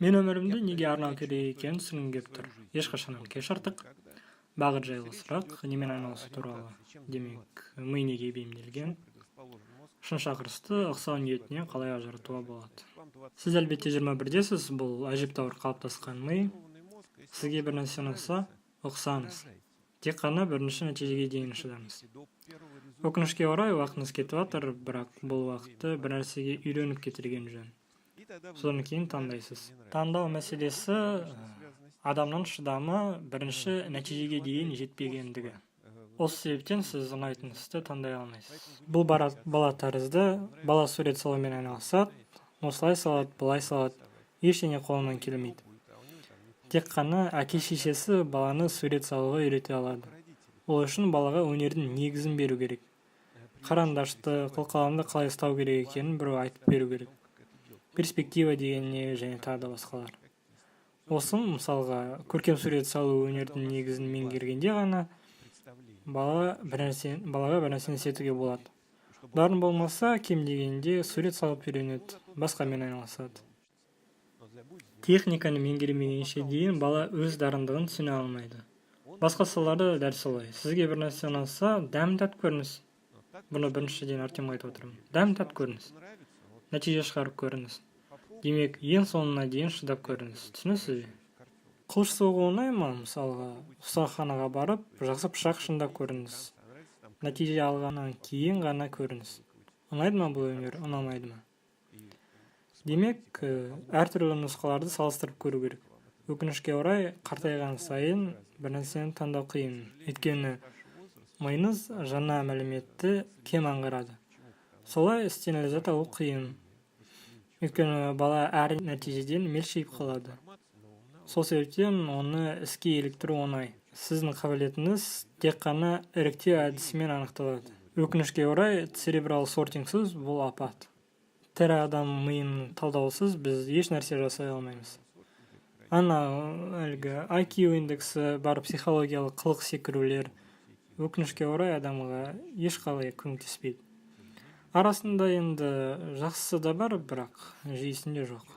Мен өмірімді неге арнау керек екенін түсінгім келіп тұр. Ешқашан кеш артық. Бағыт жайлы сұрақ, немен айналысу туралы. Демек, ми неге бейімделген? Шын шақырысты ұқсау ниетінен қалай ажыратуға болады? Сіз, әлбетте, 21-десіз, бұл әжептәуір қалыптасқан ми. Сізге бір нәрсе ұнаса, ұқсаңыз. Тек қана бірінші нәтижеге дейін шыдаңыз. Өкінішке орай, уақытыңыз кетіп жатыр, бірақ бұл уақытты бір нәрсеге үйреніп кетірген жөн. Содан кейін таңдайсыз. Таңдау мәселесі адамның шыдамы бірінші нәтижеге дейін жетпегендігі. Осы себептен сіз ұнайтын істі таңдай алмайсыз. Бұл бала тәрізді, бала сурет салумен айналысады, осылай салады, былай салады, ештеңе қолынан келмейді. Тек қана әке шешесі баланы сурет салуға үйрете алады. Ол үшін балаға өнердің негізін беру керек. Қарандашты, қылқаламды қалай ұстау керек екенін біреу айтып беру керек. Перспектива деген не және тағы да басқалар. Осы, мысалға, көркем сурет салу өнердің негізін меңгергенде ғана балаға бір нәрсені істетуге болады. Дарын болмаса, кем дегенде сурет салып үйренеді, басқамен айналысады. Техниканы меңгермегенше дейін бала өз дарындығын түсіне алмайды. Басқа салаларда да дәл солай. Сізге бір нәрсе ұнаса, дәмін татып көріңіз. Бұны біріншіден Артемге айтып отырмын. Дәмін татып көріңіз. Нәтиже шығарып көріңіз. Демек, ең соңына дейін шыдап көріңіз. Түсінесіз бе? Қылыш соғу оңай ма? Мысалға, ұстаханаға барып, жақсы пышақ шыңдап көріңіз. Нәтиже алғаннан кейін ғана көріңіз. Ұнайды ма бұл өнер, ұнамайды ма? Демек, әртүрлі нұсқаларды салыстырып көру керек. Өкінішке орай, қартайған сайын бір нәрсені таңдау қиын. Өйткені миыңыз жаңа мәліметті кем аңғарады. Солай істен ләззат алу қиын. Өйткені бала әр нәтижеден мелшиіп қалады. Сол себептен оны іске еліктіру оңай. Сіздің қабілетіңіз тек қана іріктеу әдісімен анықталады. Өкінішке орай, церебрал сортингсіз бұл апат. Тірі адам миын талдаусыз біз еш нәрсе жасай алмаймыз. Ана әлгі IQ индексі бар психологиялық қылық секірулер, өкінішке орай, адамға ешқалай көмектеспейді. Арасында енді жақсысы да бар, бірақ жүйесінде жоқ.